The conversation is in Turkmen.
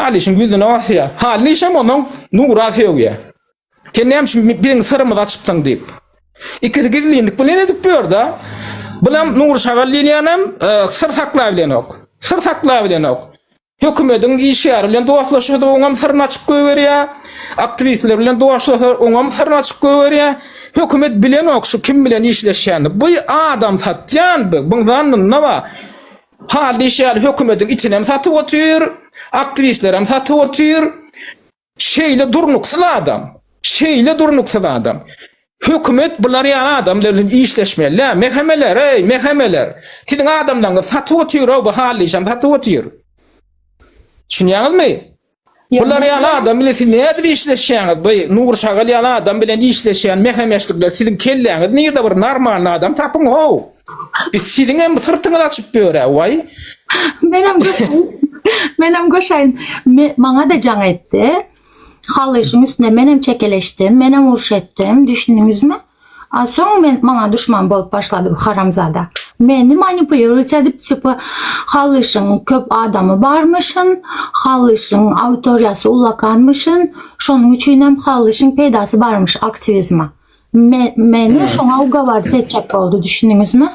Hallyşyň ýüzüne basýar. Hallyşam onuň Nura sögýär. Sen näme üçin biziň syrymyzy açypsyň diýip. Ikisi gizlinlik bilen edip ýör-de. Bulam Nury Şagal diýilýänem e, syr saklabilenok. Syr saklabilenok. Hökümediň işgäri bilen dostlaşsa-da oňam syryny açyp goýberýär. Aktiwistler bilen dostlaşsa oňam syryny açyp goýberýär. Hökümet bilenok şu kim bilen işleşýänini. Bu adam satýan bu. Buň zannynda bar. Hally ýaly hökümediň itinem satyp otyr, aktiwistlerem satyp otyr. Şeýle durnuksyz adam. Şeýle durnuksyz adam. Hökümet bular ýaly adamlar bilen işleşmeli däl. Mehemeler, eý, mehemeler. Siziň adamlaryňyz satyp otyr-ow, bu Hallyşam satyp otyr. Düşünýäňizmi? Bular ýaly adam bilen siz nädip işleşýäňiz? Bu Nury Şagal ýaly adam bilen işleşýän mehemeşlikler siziň kelläňiz nirde bir normalny adam tapyň how. Biz siziň hem syrtyňyzy açyp ýörä waý. Menem goşaýyn. Menem goşaýyn. Me, maňa-da jaň etdi. Hallyşyň üstüne menem çekeleşdim, menem uruş etdim, düşündiňizmi? A soň men maňa duşman bolup başlady bu haramzada. Meni manipulirowat edip, tipa Hallyşyň köp adamy barmyşyn, Hallyşyň auditoriýasy ullakanmyşyn, şonuň üçinem Hallyşyň peýdasy barmyş aktiwizme. Me, meni şoňa ugawarts etjek boldy, düşündiňizmi?